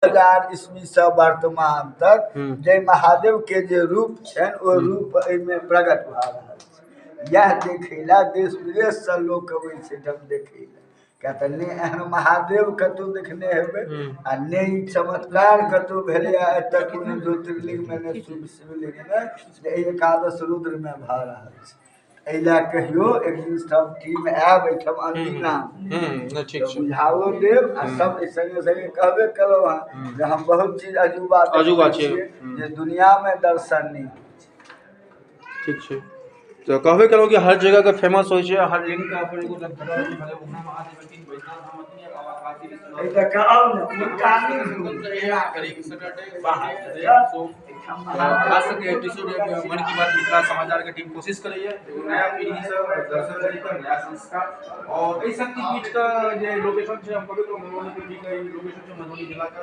हजार ईस्वी से वर्तमान तक जे महादेव के जे रूप छनि ओ रूप एहिमे प्रकट भऽ रहल छै। इएह देखै लए देश विदेशसँ लोक अबै छै एहिठाम देखै लए, किया तऽ नहि एहन महादेव कतहु देखने हेबै आ नहि ई चमत्कार कतहु भेलैए आइ तक कोनो ज्योतिर्लिंगमे, नहि शिवलिंगमे, जे एहि एकादश रुद्रमे भऽ रहल छै। एहि लए कहियो एक दिन सब टीम आयब एहिठाम अनदिना ठीक छै, बुझाओ देब आ सब संगे संगे कहबे केलहुँ हँ जे हम बहुत चीज अजूबा अजूबा छै जे दुनियामे दर्शन नहि। ठीक छै, तऽ कहबे केलहुँ कि हर जगहके फेमस होइ छै, हर लिंगके अपन एगो खास करके एपिसोड मन की बात मिथिला समाचार के टीम कोशिश करैए एगो नया पीढ़ीसँ दर्शन करी, नया संस्कार। और एहि शक्तिपीठके जे लोकेशन छै, हम कहबे केलहुँ मधुबनी पीढ़ीके ई लोकेशन छै, मधुबनी जिलाके।